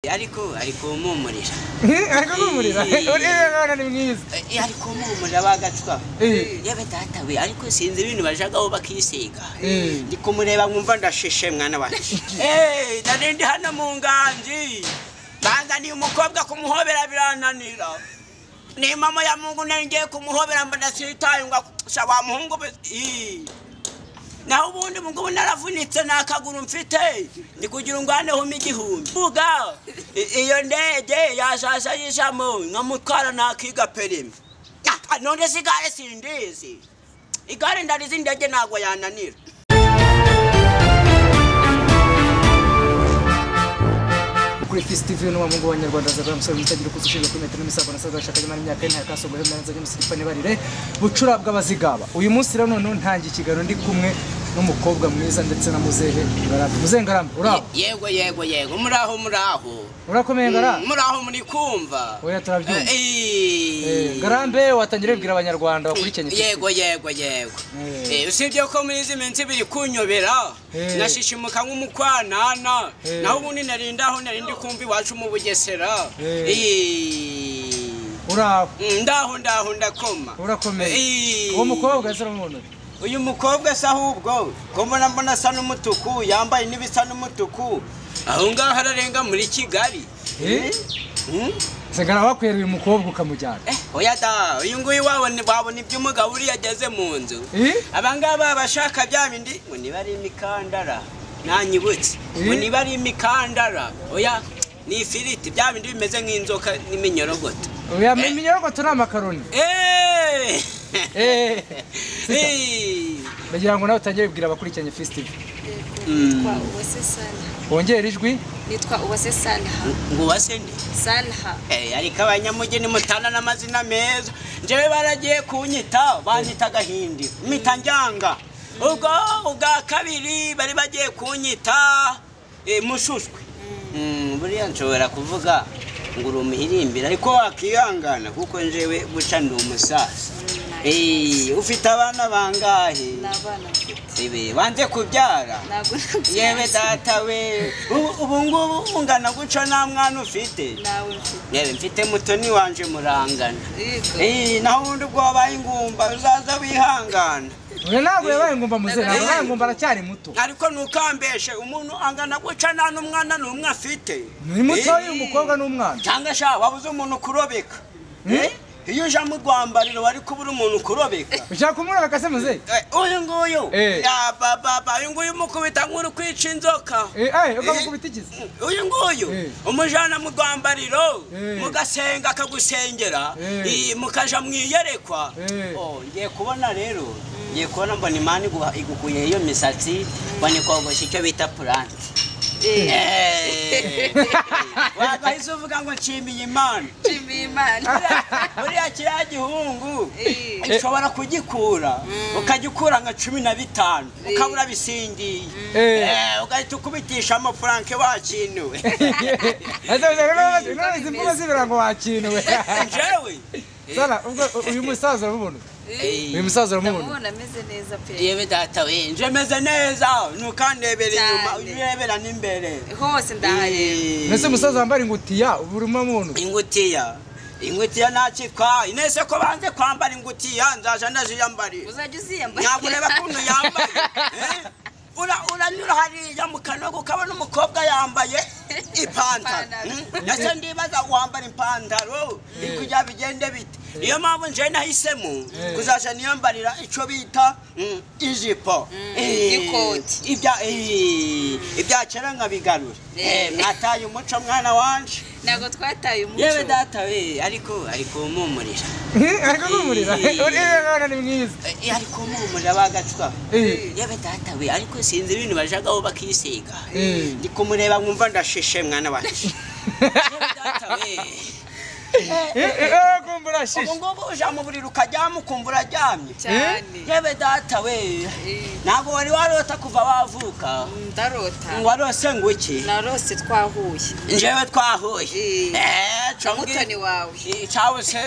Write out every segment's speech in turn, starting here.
Ariko mumurira. Ariko mumurira. Uri ni mwiza. Ariko mumurira bagacwa. Yebe data we ariko sinzi ibintu bajagaho bakisiga. Ndi kumureba nkumva ndashishe mwana wanje. Nari ndi hano mu nganji. Banganiye umukobwa kumuhobera birananira. Ni mama ya Mungu ngiye kumuhobera mbona sitaye ngo wa muhungu. Naho ubundi mungu naravunitse nakaguru mfite ndi kugira ngwaneho igihumbi buga iyo ndege yashasha yishamo nkamutwara nakiga perimi none sigare sindizi igare ndarizi ndege nagwa yananira. Kuri Fisi TV no mungu w'abanyarwanda zaga musore mutagira kuzushinga kuri metero n'imisago na saga shaka imana imyaka nta kasogo nanze nyamusiripane barire bucura bw'abazigaba. Uyu munsi rero none ntangi ikiganiro ndi kumwe n'umukobwa mwiza ndetse na muzehe Ngarambe. Muzehe Ngarambe uraho? Yego yego yego muraho muraho. Urakomeye Ngarambe? Muraho muri kumva. Oya turabyumva. Ngarambe watangira bibwira abanyarwanda bakurikiranye. Yego yego yego. Usibye ko muri izi minsi biri kunyobera nashishimuka nk'umukwanana naho ubundi narindaho narindi kumva iwacu mu Bugesera. Uraho? Ndaho ndaho ndakoma. Urakomeye. Uwo mukobwa se uramubona? Uyu mukobwa se ahubwo ko mbona mbona asa n'umutuku yambaye n'ibisa n'umutuku aho ngaho ararenga muri Kigali. Segara wakwera uyu mukobwa ukamujyana. Oya da uyu nguyu wabona iby'umugabo uri yageze mu nzu. Abangaba bashaka bya bindi ngo niba ari imikandara nanyibutse ngo niba ari imikandara oya ni ifiriti bya bindi bimeze nk'inzoka n'iminyorogoto. Oya iminyorogoto ni amakaroni. Ndagira ngo nawe utangire bibwira abakurikiranye Fisi TV. Nitwa Uwase Salha. Wongera ijwi? Nitwa Uwase Salha. Ngo Uwase nde? Salha. Ariko abanyamujyi nimutana n'amazina meza. Njyewe baragiye kunyita banyita Gahindi. Mpita njyanga. Ubwo ubwa kabiri bari bagiye kunyita Mushushwe. Buriya nshobora kuvuga ngo uri umuhirimbira ariko wakihangana kuko njewe guca ndi umusaza. Ufite abana bangahe? N'abana mfite. Banze kubyara? Yewe data we ubu ngubu ungana guca nta mwana ufite? Nawe mfite. Yewe mfite mutoni wanje murangana. Naho ubundi ubwo wabaye ingumba uzaza wihangana. Oya ntabwo yabaye ingumba muzehe, ntabwo yabaye ingumba aracyari muto. Ariko ntukambeshe umuntu angana guca nta n'umwana n'umwe afite. Ni muto uyu mukobwa n'umwana. Cyangwa sha wabuze umuntu kurobeka. Iyo uja mu rwambariro wari kubura umuntu kurobeka. Ushaka kumurobeka se muzehe? Uyu nguyu. Ya baba uyu nguyu mukubita nk'uri kwica inzoka. Ukamukubita iki se? Uyu nguyu umujana mu rwambariro mugasenga akagusengera mukaja mwiyerekwa. Ngiye kubona rero ngiye kubona mbona Imana igukuye iyo misatsi mbona ikogosha icyo bita plante. Wahise uvuga ngo nshimiye Imana. Nshimiye Imana. Buriya kiriya gihungu ushobora kugikura ukagikura nka 15 ukabura bisingiye ugahita ukubitisha amafaranga wakinuwe. Izi mvugo zibira ngo wakinuwe. Njyewe Sara ubwo uyu musaza uramubona? Uyu musaza uramubona? Ndamubona ameze neza pe. Yewe data we nje meze neza ntukandebera inyuma urebera n'imbere. Hose ndahareba. Mbese umusaza wambara ingutiya ubu urimo mubona? Ingutiya. Ingutiya ntakitwa inese ko banze kwambara ingutiya nzaja ndaziyambarira. Uzajya uziyambara. Ntabwo ureba kuntu yambaye. Uranyura hariya mu kanogo ukabona umukobwa yambaye ipantaro. Ese ndibaza wambara ipantaro kugira bigende bite? Niyo mpamvu nje nahisemo kuzaja niyambarira ico bita ijipo n'ikoti. Ibya kera nkabigarura. Mwataye umuco mwana wanje. Ntabwo twataye umuco. Yewe data we ariko mumurira. Ariko mumurira. Uri ni mwiza. Ariko mumurira bagacwa. Yewe data we ariko sinzi ibintu bajagaho bakisiga. Ndi kumureba nkumva ndashishe mwana wanje. Yewe data we. Kumva urashishe. Ubu ngubu uja mu buriri ukaryama ukumva uraryamye. Cyane. Yewe data we. Ntabwo wari warota kuva wavuka. Ndarota. Warose ngo iki? Narose twahuye. Njyewe twahuye. Mutoni wawe. Cyawe se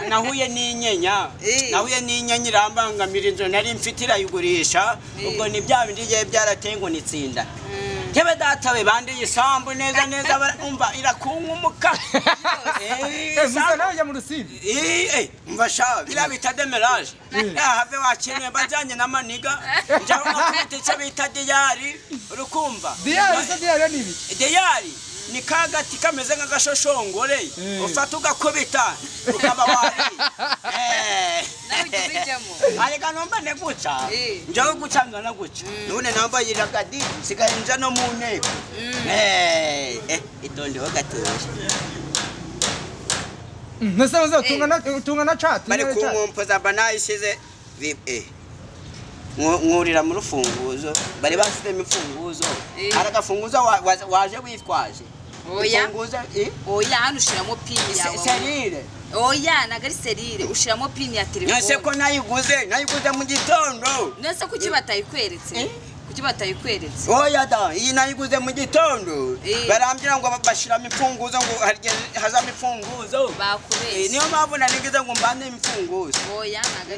nahuye n'inyenya. Nahuye n'inyenya irambangamira inzu nari mfite irayigurisha. Ubwo ni bya bindi gihe byarateye ngo nitsinda. Jyewe data we bandiye isambu neza neza, umva irakunkumuka. Musa nawe ujya mu rusimbi. Umva sha, biriya bita demerage have wakenewe bajyanye n'amaniga njyaho nkakubita icyo bita diyari, urukumva? Diyari se, diyari ni ibiki? Diyari ni ka gati kameze nk'agashoshongore ufata ugakubita ukaba wariye. Nawe ujya ubijyamo? Areka numva ne guca njyaho guca ngana guca, none nambaye iragadi nsigaye nja no mu nteko. Itondeho gatoya. Nese muze tungana chat. Bari kunkompoza mba nayisize nkurira mu rufunguzo, bari basizemo imfunguzo. Hari agafunguzo waje witwaje? Oya. Oya, hano ushiramo pini yawe. Serire. Oya, ntabwo ari serire, ushiramo pini ya telefone. Nese ko nayiguze mu gitondo. Nese kuki batayikweretse? Kuki batayikweretse? Oya da, iyi nayiguze mu gitondo. Barambwira ngo bashiramo imfunguzo, ngo hazamo imfunguzo. Bakubeshye. Niyo mpamvu nanigize ngo mbane imfunguzo. Oya, ntabwo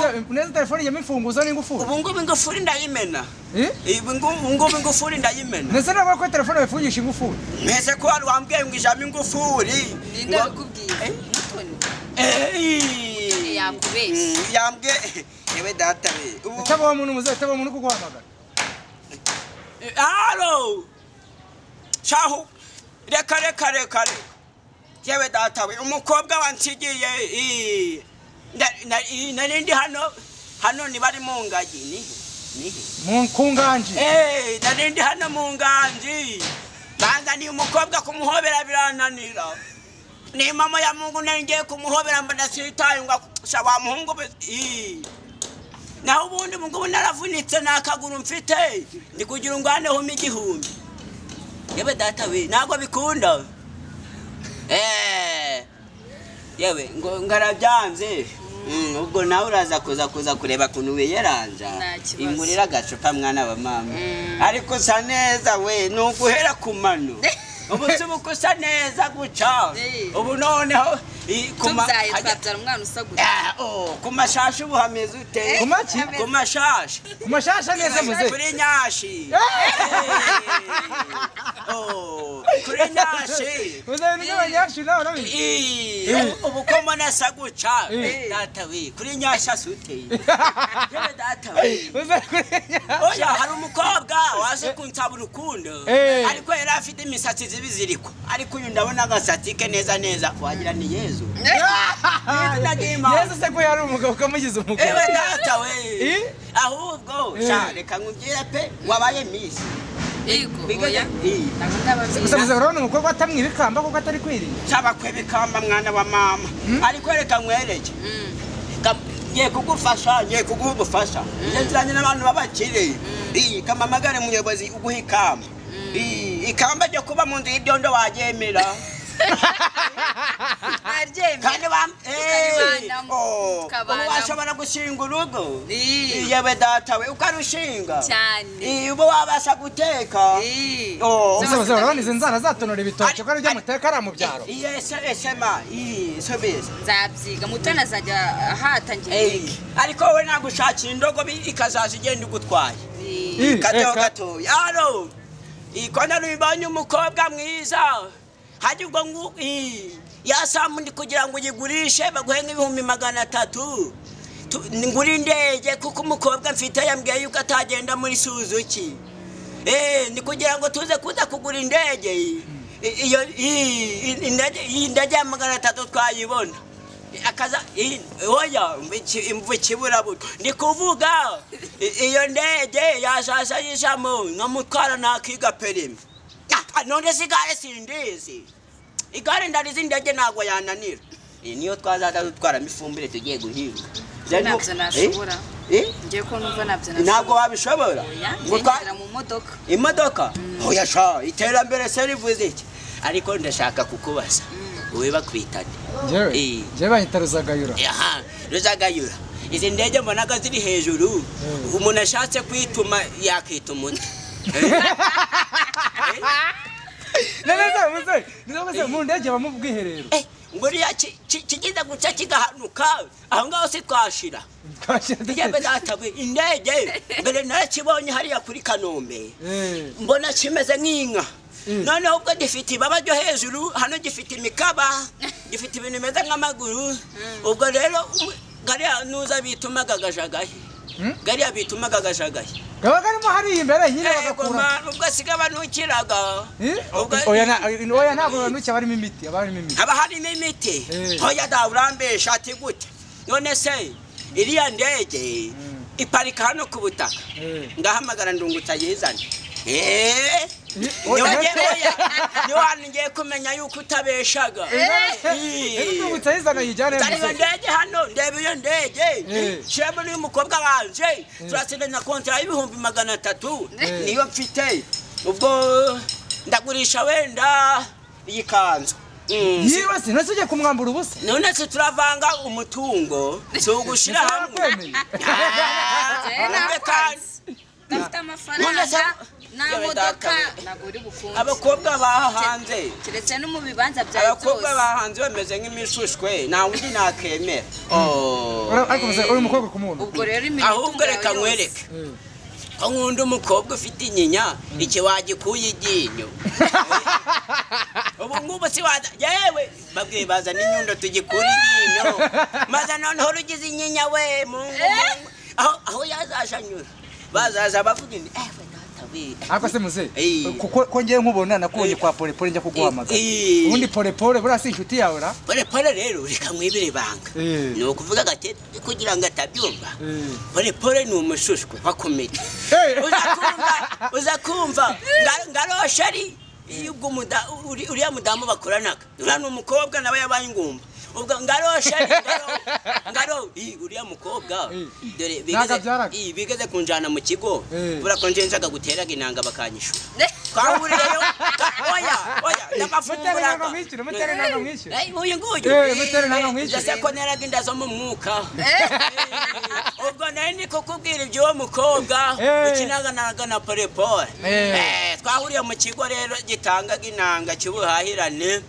ari. Nese telefone ijyamo imfunguzo n'ingufuri. Ubu ngubu ingufuri ndayimena. Ubu ngubu ingufuri ndayimena. Nese ntabwo ko telefone bayifungisha ingufuri. Nese ko wari wambwiye ngo ijyamo ingufuri. Ninde wabikubwiye? Mutoni. Yakubeshye. Yambwiye yewe data we. Utaba wa muntu muze, utaba muntu kuguhamagara. Halo. Shahu. Reka. Yewe data we, umukobwa wansigiye narindi hano ni bari mu ngagi nihe? Mu kunganji. Narindi hano mu nganji. Banga ni umukobwa kumuhobera birananira. Ni mama ya Mungu ngiye kumuhobera mbona sitaye ngo sha wa muhungu. Naho ubundi mungu naravunitse nakaguru mfite ndi kugira ngwaneho 1000. Yewe data we ntabwo bikunda. Yewe ngo ngarabyanze. Ubwo nawe uraza kuza kureba kuntu wiyeranja. Ingurira agacupa mwana wa mama. Ariko usa neza we, nuguhera ku mano. Ubu se usa neza guca. Ubu noneho tubyaye twabyara umwana usa gutya. Ku mashasha ubu hameze ute? Ku maki? Ku mashasha. Ku mashasha neza muze. Kuri nyashi. Kuri nyashi. Muze ni nyashi nawe urabizi. Ubu ko mbona asa guca. Data we, kuri nyashi asute. Yewe data we. Muze kuri nyashi. Oya, hari umukobwa waje kunsaba urukundo. Ariko yari afite imisatsi zibiziriko. Ariko uyu ndabona agasatsi ke neza neza wagira ni Yezu. Yezu se ko yari umugabo ukamugize umugabo. Ewe data we. Ahubwo sha reka nkubwire pe wabaye miss. Yego. Oya. Gusa muze urabona umukobwa atamwiba ikamba kuko atari kwirinda. Shaba kweba ikamba mwana wa mama. Ariko reka nkwereke. Ngiye kugufasha, ngiye kuguha ubufasha. Nziranye n'abantu b'abakire. Kamamagare umuyobozi uguha ikamba. Ikamba ryo kuba mu nzu y'ibyondo waryemera. Kandi ubu washobora gushinga urugo. Yewe data we ukarushinga cyane. Ubu wabasha guteka. Muze urabona izi nzara zatonora ibitoki ko ari byo muteka ari mu byaro. Esema sobeza. Nzabyiga Mutoni azajya ahatangira. Ariko wowe nagushakira indogobe ikazaza igenda igutwaye. Gato gatoya. Alo. Ikona rubonye umukobwa mwiza. Hajya ubwo ngo yasamu ndi kugira ngo uyigurishe baguhe nk'ibihumbi 300. Ngura indege kuko umukobwa mfite yambwiye yuko atagenda muri Suzuki. Ni kugira ngo tuze kuza kugura indege. Iyo indege ya 300 twayibona. Akaza oya imvu kiburabuto. Ndi kuvuga iyo ndege yashasha yishamo nkamutwara nakiga perimi. None sigare sindizi. Igare ndarizi indege ntabwo yananira. Niyo twazaza dutwaramo ifumbire tugiye guhinga. Ntabyo nashobora. Ngiye ko numva nabyo nashobora. Ntabwo wabishobora. Ngo twagera mu modoka. Imodoka? Oya sha, iterambere se rivuze iki? Ariko ndashaka kukubaza. Wowe bakwitane. Njyewe banyita Ruzagayura. Aha, Ruzagayura. Izi ndege mbonaga ziri hejuru. Umuntu ashatse kwituma yakita umuntu. Neza muze nizo mu ndege ba mu bwiherero. Nguriya kigize guca kigahanuka aho ngaho se twashira. Yembe datawe indege mbere narakibonye hariya kuri Kanombe. Mbona kimeze nk'inka. Noneho ubwo gifite ibaba ryo hejuru hano gifite imikaba gifite ibintu bimeze nk'amaguru. Ubwo rero gariya nuza bitumaga gajagaye. Gariya bitumaga gajagaye. Gaba karimo hari imbere nyine bagakura. Ubwo siga banukiraga. Oya ntabwo banuki abarimo imiti, abarimo imiti. Haba harimo imiti. Oya da urambesha ati gute. None se iriya ndege iparika hano ku butaka. Ndahamagara ndungutsa yizane. Niwe ngiye kumenya yuko utabeshaga. Ndungutsa yizana yijyane. Ndeba ndege hano, ndeba iyo ndege. Shema n'uyu mukobwa wanje turatsindana kontra y'300,000 niyo mfite. Ubwo ndagurisha wenda iyi kanzu. Yiwe se nase ujye kumwambura ubusa. None se turavanga umutungo so ugushira hamwe. Ndafite amafaranga na modoka naguri bukunze. Abakobwa bahanze kiretse no mu bibanza byawe byose. Abakobwa bahanze bameze nk'imishushwe nta wundi nakemera. Ariko muze uri umukobwa kumuntu. Ubwo rero imirimo ahubwo reka nkwereke. Ko nkunda umukobwa ufite inyinya iki wagikuye iryinyo. Ubu ngubu si waza yewe babwiye baza n'inyundo tugikura iryinyo. Maze noneho rugize inyinya we mungu aho yazashanyura. Bazaza bavuga indi Ariko se muze kuko ko ngiye nkubona nakubonye kwa Pole Pole njya kuguhamagara. Ubundi Pole Pole buriya si inshuti yawe ra? Pole Pole rero reka mwibire ibanga. Ni ukuvuga gake kugira ngo atabyumva. Pole Pole ni umushushwe wa komedi. Uza kumva ngaroshari ubwo uriya mudamu bakoranaga. Uriya ni umukobwa nawe yabaye ingumba. Ubwo ngaroshari ngaro uriya mukobwa dore bigeze kunjana mu kigo bura ko njenjaga guteraga inanga bakanyishura. Twahuriyeyo oya ndabafumburaga. Mutere nanga mwishyura. Uyu nguyu. Mutere nanga mwishyura. Ndase ko neraga inda zo mu mwuka. Ubwo nari ndi kukubwira iby'uwo mukobwa ukinaganaga na Pole Pole. Twahuriye mu kigo rero gitangaga inanga cy'ubuhahirane.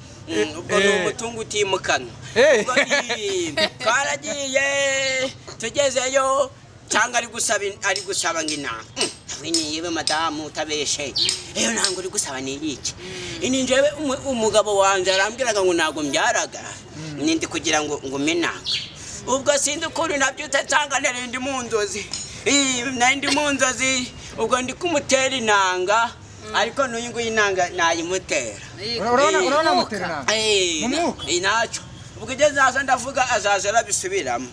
Ubwo ni umutungo utimukanwa. Twaragiye tugezeyo cyangwa ari gusaba ngo inanga. Niba madamu utabeshe eyo ntango uri gusaba ni iki? Ini njyewe umugabo wanjye arambwiraga ngo ntabwo mbyaraga nindi kugira ngo ngume inanga. Ubwo sindi ukuntu nabyutse nsanga nari ndi mu nzozi. Nari ndi mu nzozi ubwo ndi kumutera inanga. Ariko n'uyu nguyu inanga nayimutera. Urabona mutera inanga? Mu mwuka? Ntacyo. Ubwo ugeze hasi ndavuga azaza arabisubiramo.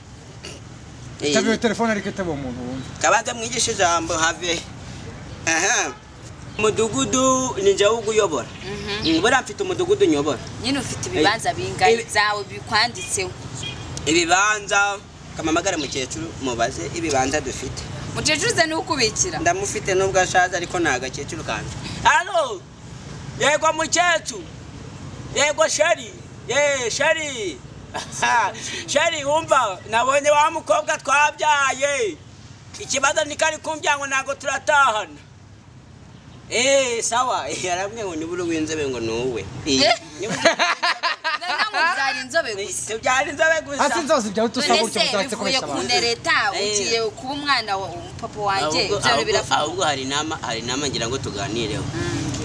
Tabiyo telefone ariko itaba umuntu wumva. Kabanza mwigishe ijambo have. Umudugudu ni njye uguyobora. Buriya mfite umudugudu nyobora. Nyine ufite ibibanza bingahe byawe bikwanditseho? Ibibanza kamamagara mukecuru mubaze ibibanza dufite. Mukecuru ze n'ukubikira? Ndamufite nubwo ashaje ariko nta gakecuru kanje. Allo! Yego mukecuru. Yego sheri. Ye sheri. Sheri wumva nabonye wa mukobwa twabyaye. Ikibazo ni kari kumbya ngo ntago turatahana. Sawa yaramwe ngo nibura w'inzobe ngo nuwe. Nanamubyara inzobe gusa. Tubyara inzobe gusa. Hasi inzobe byawe tusaba gutyo muzatse koresha abantu. Kundereta ugiye kuba umwana wa papa wanjye ibyo birafuka. Ahubwo hari inama ngira ngo tuganireho.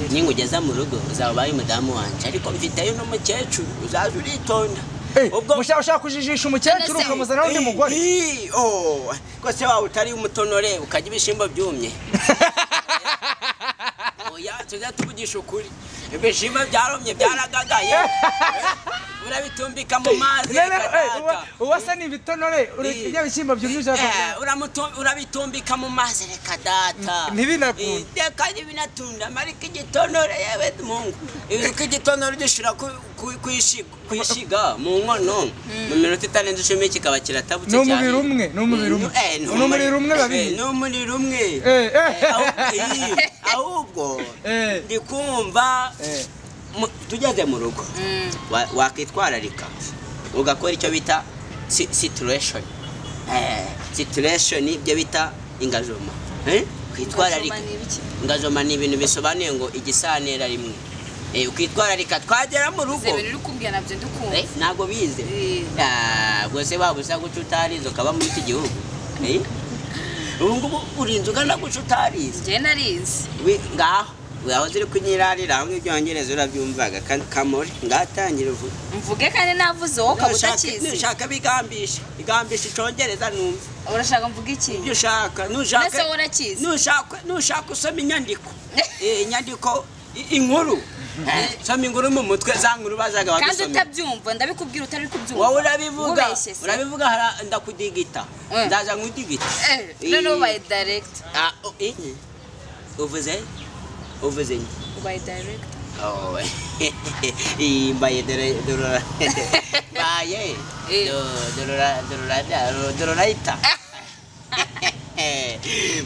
Ningugeza mu rugo uzaba bayi mudamu wanje ariko mfiteyo n'umukecuru uzaje uritonda. Ubwo ushaka kujijisha umukecuru ukamuzana undi mugore. Ko se wawe utari umutonore ukajya ibishimbo byumye. Oya tujya tuvugisha ukuri. Ibishimbo byarumye byaragagaye. Urabitumbika mu mazi. Uwasa ni ibitonore urya ibishimbo byumye ushaka. Urabitumbika mu mazi reka data. Ntibinakunda. Reka ntibinatunda mariko igitonore yewe Mungu. Izuka igitonore gishira kwishiga mu nkono mu minota itarenze 10 kikaba kiratabutse cyane. N'umubiri umwe, n'umubiri umwe. N'umubiri umwe babiri. N'umubiri umwe. Ahubwo ndikumva tugeze mu rugo wakitwararika ugakora icyo bita situation. Situation ibyo bita ingajoma. Kwitwararika. Ingajoma ni ibintu bisobanuye ngo igisanera rimwe. Ukitwararika twagera mu rugo. Ibintu uri kumbwira nabyo ndikumva. Ntabwo bize. Ubwo se waba usa guca utarize ukaba muri iki gihugu. Ubu ngubu urinze ugana guca utarize. Njye narize. Ngaho wahoze uri kunyirarira aho ibyongereza urabyumvaga kamore ngatangira uvuge. Mvuge kandi navuze wowe ukaba utakizi. Nushaka bigambisha igambisha icongereza numva. Urashaka mvuge iki? Ibyo ushaka nushaka. Nese urakizi. Nushaka usoma inyandiko. Inyandiko inkuru. Soma inkuru mu mutwe za nkuru bazaga Kandi badusomera. utabyumva ndabikubwira utari kubyumva. Wowe urabivuga ndakudigita. Ndaza nkudigita. Noneho ubaye direct. Uvuze? Uvuze nde? Ubaye direct. Oh. Mbaye dorora. Mbaye. Dorora dorora dororayita.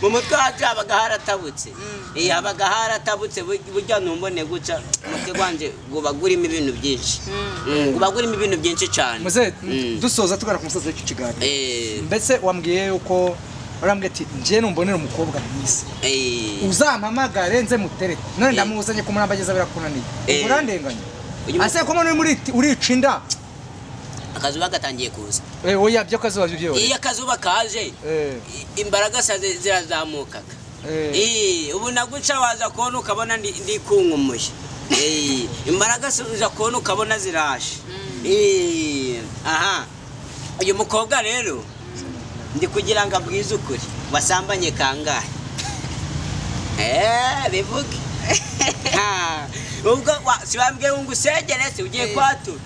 Mu mutwe wacu habaga haratabutse. Habaga haratabutse burya ntumbone guca umutwe gwanje guba gurimo ibintu byinshi. Guba gurimo ibintu byinshi cyane. Muze dusoza tugana ku musozi w'iki kiganiro. Mbese wambwiye yuko urambwiye ati nje numbonera umukobwa mwiza. Uzampamagare nze muterete. None ndamuzanye kumurambagiza birakunaniye. Urandenganya. Ase ko none muri urica inda. Akazuba gatangiye kuza. Oya byo kazuba byo. Iyo akazuba kaje imbaraga zirazamukaga. Ubu naguca waza kubona ukabona ndi kunkumuye. Imbaraga uza kubona ukabona ziraje. Aha. Uyu mukobwa rero ndi kugira ngo abwize ukuri wasambanye kangahe? Bivuge. Ubwo sibambwiye ngo usengere se ugiye kwatura.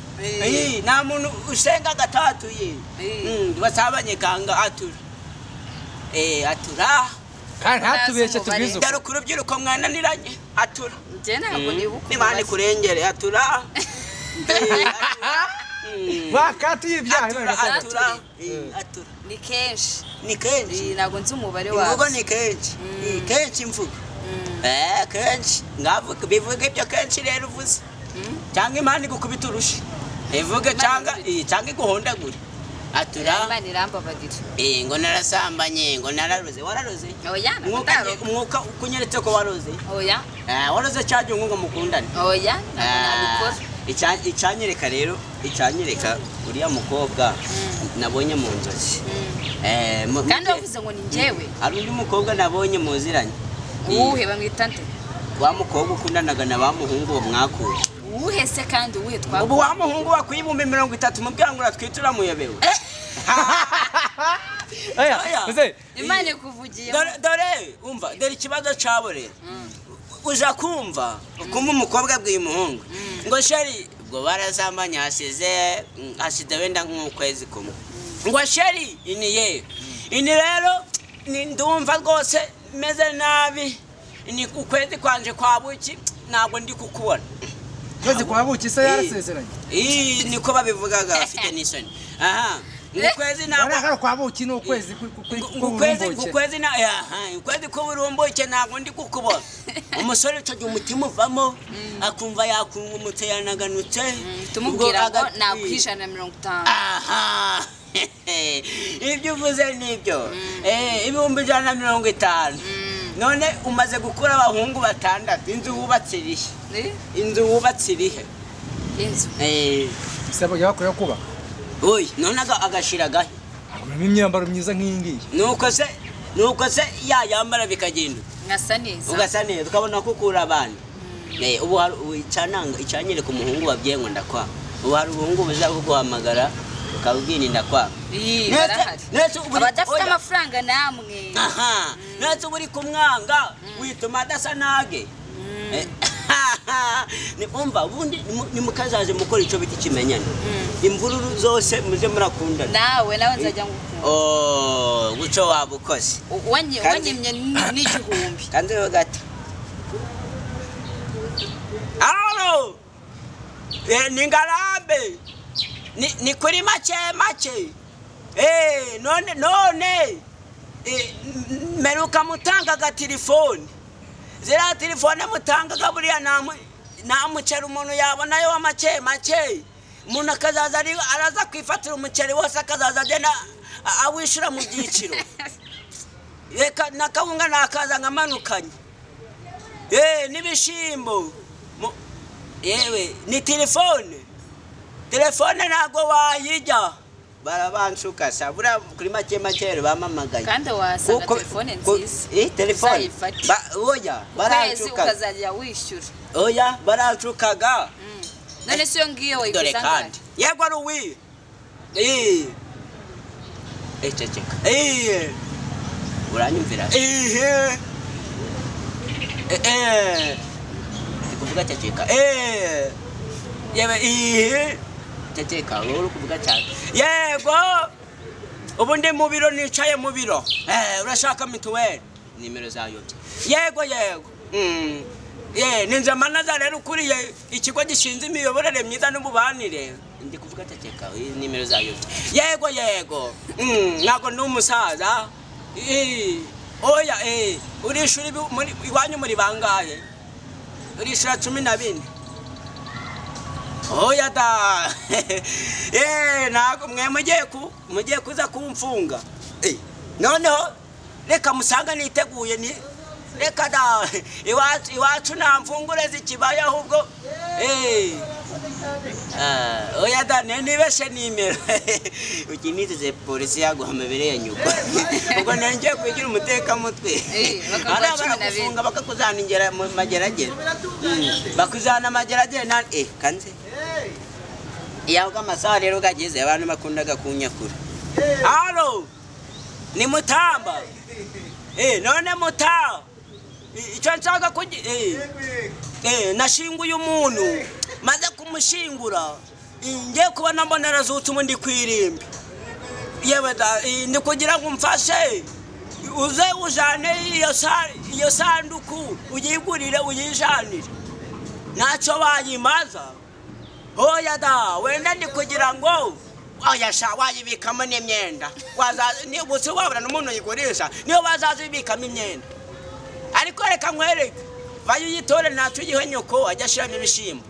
Nta muntu usenga gatatu ye. Wasambanye kanga atura. Atura. Kandi hatubeshye tubwize ukuri. Dore urubyiruko mwananiranye atura. Njye ntabwo nibuka. Imana ikurengere atura. Wakati ibyaha atura. Atura. Ni kenshi. Ni kenshi. Ntabwo nzi umubare wabyo. Imvugo ni kenshi. Kenshi imvugo. Kenshi. Ngavuga bivuga ibyo kenshi rero uvuze. Cyangwa Imana igukubita urushi. Ivuge cyangwa iguhondagure. Atura. Imana irambabarira. Ngo narasambanye, ngo nararoze. Wararoze? Oya, umwuka ukunyeretse ko waroze. Oya. Waroze cyaje ngo mukundane. Oya, ntabwo nabikora. Icyanyereka rero, icyanyereka uriya mukobwa nabonye mu nzozi. Kandi wavuze ngo ni njyewe. Hari undi mukobwa nabonye muziranye. Uwuhe bamwita nde? Wa mukobwa ukundanaga na ba muhungu mwakuye. Uwuhe se kandi uwuhe twakuye? Ubu wa muhungu wakwiye 30,000 mubwira ngo uratwitura muyobewe. Oya, Imana ikuvugiye. Dore umva, dore ikibazo cabo rero. Uja kumva ukumva umukobwa abwiye umuhungu ngo sheri ubwo barasambanye hasize wenda nk'ukwezi kumwe. Ngo sheri ini ye. Ini rero ndumva rwose meze nabi. Ni ukwezi kwanje kwa buki ntabwo ndi kukubona. Kwezi kwa buki se yarasezeranye? Niko babivugaga bafite n'isoni. Aha. Ukwezi ntabwo kwa buki ni ukwezi ukwezi na ukwezi k'uburumbuke ntabwo ndi kukubona. Umusore icyo gihe umutima uvamo akumva yakungumutse yanaganutse. Tumubwira ngo naguha 150. Aha. Ibyo uvuze nibyo. 150,000. None umaze gukura abahungu batandatu inzu wubatse irihe? Inzu wubatse irihe? Inzu. Sabo yabakorera kubaka. Oyi, none agashira gahe? Aguramo imyambaro myiza nk'iyi ngiyi. Nuko se yayambara bikagenda. Ngasa neza. Ugasa neza ukabona ko ukura abana. Ubu icyanyereka umuhungu wabwiye ngo ndakwa. Ubu hari ubuhungu buzaguhamagara ukabwira ndakwa. Abadafite amafaranga namwe. Aha. Netse uri kumwanga wituma adasa nage. Ni umva ubundi ni mukazaje mukora ico biti kimenyane. Imvururu zose muze murakundana. Nawe nzajya ngukunda. Oh, guco wabukoze. Wanyimye n'igihumbi. Kandi gato. Allo. Ni ngarambe. Ni kuri make make. None meruka mutangaga telefone. Ziriya telefone mutangaga buriya nta muceri umuntu yabonayo wa make make. Umuntu akazaza araza kwifatira umuceri wose akazaza agenda awishura mu byiciro. Reka nakawunga nakaza nkamanukanye. N'ibishimbo. Yewe ni telefone ntago wayijya barabanshuka sa buriya kuri make make rero bamamagaye kandi wasanga telefone nziza telefone oya baranshuka ukazajya wishyura oya baranshukaga none se iyo ngiyo wayiguza kandi yego ari uwi ceceka uranyumvira kuvuga ceceka yewe ceceka wowe uri kuvuga cyane yego ubu ndi mu biro nicaye mu biro urashaka mituweli nimero zayobye yego yego ninze manaza rero ukuriye ikigo gishinzwe imiyoborere myiza n'ububanire ndi kuvuga ceceka nimero zayobye yego yego ntabwo ndi umusaza oya urishura iwanyu muri bangahe urishura 14 oya da ntabwo mwe mugiye kuza kumfunga noneho reka musanga niteguye ni reka da iwacu nta mfungure zikibaye ahubwo oya da nibeshe nimero ukinitize polisi yaguha amabere ya nyoko ubwo nongeye kwigira umutekamutwe hariya baragufunga bakakuzana ingera mu mageragere bakuzana amageragere na kanze iyo amasaha rero gageze abantu bakundaga kunyakura halo ni Mutamba none Mutamba icyo nshaka nashinguye umuntu maze kumushingura ngiye kubona mbona arazutse ubu ndi ku irimbi yewe ndi kugira ngo umfashe uze ujane iyo sanduku uyigurire uyijanire ntacyo wayimaza oya da wenda ndi kugira ngo oya sha wayibikamo n'imyenda ubu wabura n'umuntu uyigurisha niyo bazaza ubibikamo imyenda ariko reka nkwereke vayo uyitore ntacyo uyihe nyoko ajya ashyiramo ibishyimbo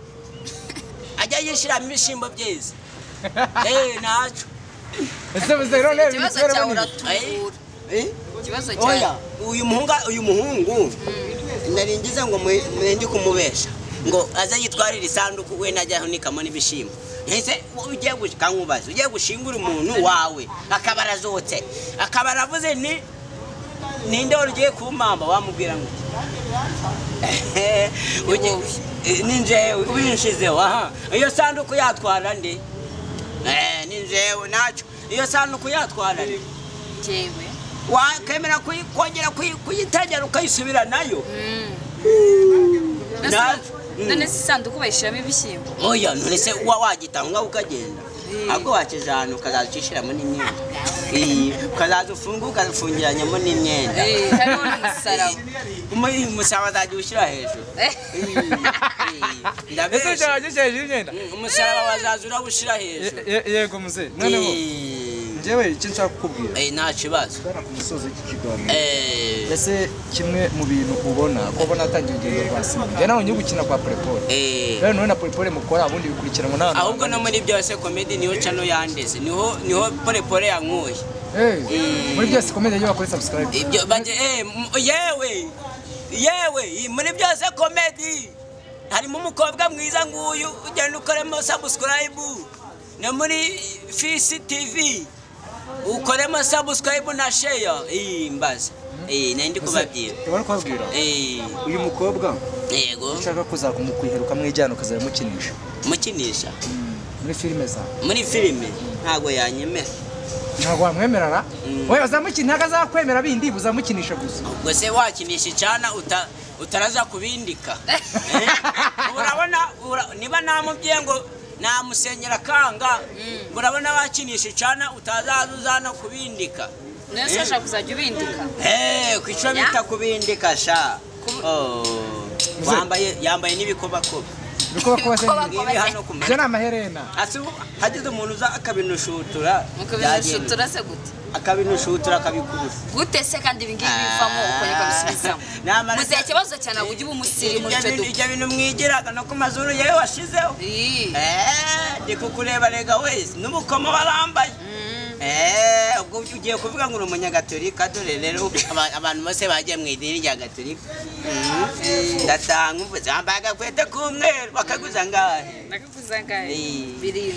ajya yishyiramo ibishyimbo byiza ntacyo ikibazo cyawe uratubura ikibazo cyawe uyu muhungu nari ngize ngo ndi kumubesha ngo aze yitwarire isanduku we najya ahunikamo n'ibishyimbo ese ugiye kankubaza ugiye gushingura umuntu wawe akaba arazutse akaba aravuze ni ninde wari ugiye kumpamba wamubwira ngo ni njyewe ubinshizeho aha iyo sanduku yatwara ndi ni njyewe ntacyo iyo sanduku yatwara ndi njyewe wakemera kongera kuyitegera ukayisubira nayo none se isanduku bayishyiramo ibishyimbo oya none se uba wagitanga ukagenda ahubwo wakijana ukazaza ucishyiramo n'imyenda ukazaza ufunga ukazifungiranyamo n'imyenda hariho n'umusaraba umusaraba azajya ushyira hejuru umusaraba wazaza urawushyira hejuru yego muze noneho njyewe icyo nshaka kukubwira nta kibazo tugana ku musozo w'iki kiganiro ese kimwe mu bintu ubona ko ubona atangiye urugendo rwa sinema njye nawe gukina kwa Polepole rero nawe na Polepole mukora ubundi bikurikiranwa n'abantu ahubwo no muri byose komedi niho cano yandeze niho Polepole yankuye muri byose komedi iyo bakora subscribe ibyo yewe yewe muri byose komedi harimo umukobwa mwiza nguyu ugenda ukoremo subscribe no muri Fisi TV ukoremo subscribe na share mbaza nari kubabwira ubona kubabwira uyu mukobwa yego ushaka kuzakumukwiheruka ukamwijyana ukazamukinisha mukinisha muri filime zawe muri filime ntago yanyemera ntabwo wamwemerara wowe uzamukina ntabwo azakwemera bindi uzamukinisha gusa ubwo se wakinisha icana utaraza kubindika urabona niba namubwiye ngo namusenyera kanga urabona wakinisha icana utazaza uzana kubindika niyo se ushaka kuzajya ubindika ku icyo bita kubindika sha yambaye n'ibikobakoba ibikobakoba se ibyo ni amaherena hagize umuntu uza akabinushutura ukabinushutura se gute akabinushutura akabikubura gute se kandi ibi ngibi bivamo ukongera ukabisubizamo muzehe ikibazo cyane ujye uba umusirimu icyo duke ibyo bintu mwigiraga no ku mazuru yewe washizeho ndi kukureba rega wese n'ubukoma warambaye Ubwo ugiye kuvuga ngo uri umunyagatolika, dore rero abantu bose bagiye mu idini rya gatolika. Ndatanga uvuze wambaye agakwete k'umweru bakaguza angahe? Nakaguza angahe? 7.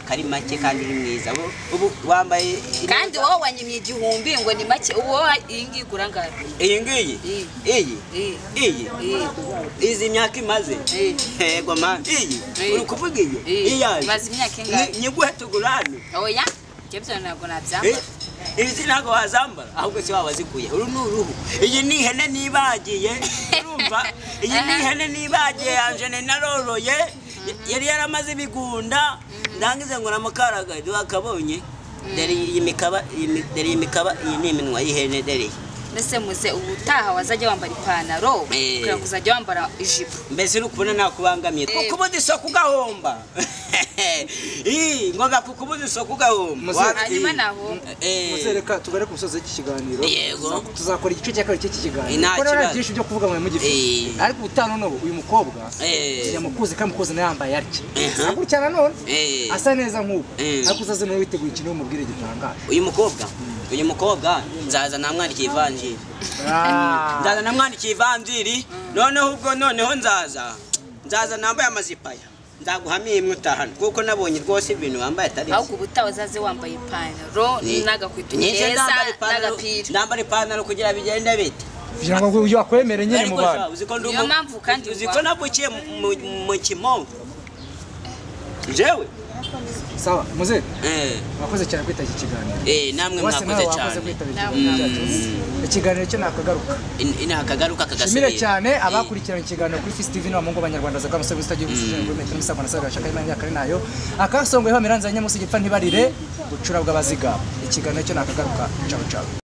Kari make kandi uri mwiza. Ubu wambaye kandi wowe wanyimye 1000 ngo ni make. Ubu wowe iyi ngiyi igura angahe? Iyi ngiyi? Iyi? Iyi? Izi myaka imaze? Yego man. Iyi? Uri kuvuga iyi? Iyaje. Imaze imyaka ingahe? Nyiguhe tugurane. Oya, ibyo byo ntabwo nabyambara. Izi ntabwo wazambara, ahubwo si waba wazikuye. Uru ni uruhu. Iyi ni ihene nibagiye, urumva? Iyi ni ihene nibagiye yanje naroroye, yari yaramaze ibigunda, ndangize ngo namukaraga wakabonye. Dore iyi mikaba, dore iyi mikaba, iyi ni iminwa y'ihene dore. Mbese muze ubutaha wazajya wambara ipantaro, kugira ngo uzajya wambara ijipo. Mbese uri kubona nakubangamiye. Kukubuza isoko ugahomba. Ngoga kukubuza isoko ugahomba. Hanyuma naho. Muze reka tugare ku musozo w'iki kiganiro. Yego. Tuzakora igice cya kabiri cy'iki kiganiro. Kuko rero byinshi byo kuvuga mwe mugifite. Ariko ubutaha none uyu mukobwa tuzamukuze kandi mukuze nawe yambaye atya. Asa gutya nanone. Asa neza nk'uko. Ariko uzaze nawe witeguye ikintu umubwire gitangaje. Uyu mukobwa nzaza namwandikiye ivanjiri. Nzaza namwandikiye ivanjiri, noneho ubwo noneho nzaza nambaye amazipaya. Nzaguhamya imwe utahana kuko nabonye rwose ibintu wambaye atari. Ahubwo ubutaha uzaze wambaye ipantaro n'agakweto keza n'agapira. Ndambara ipantaro kugira bigende bite? Kugira ngo uyu akwemere nyine mu bantu. Niyo mpamvu kandi uziko navukiye mu kimongo. Jewe Sawa, muze. Mwakoze cyane kwita iki kiganiro. Namwe mwakoze cyane. Ikiganiro cyo nakagaruka. Inakagaruka kagasubira. Shimire cyane abakurikirana ikiganiro kuri Fisi TV n'abamungu b'Abanyarwanda za Kamusego utagiye gusubira kuri metero misako na saga shaka imyaka ari nayo. Akasongo iho miranza nyamusi gipfa ntibarire bucura bw'abazigaba. Ikiganiro cyo nakagaruka. Ciao ciao.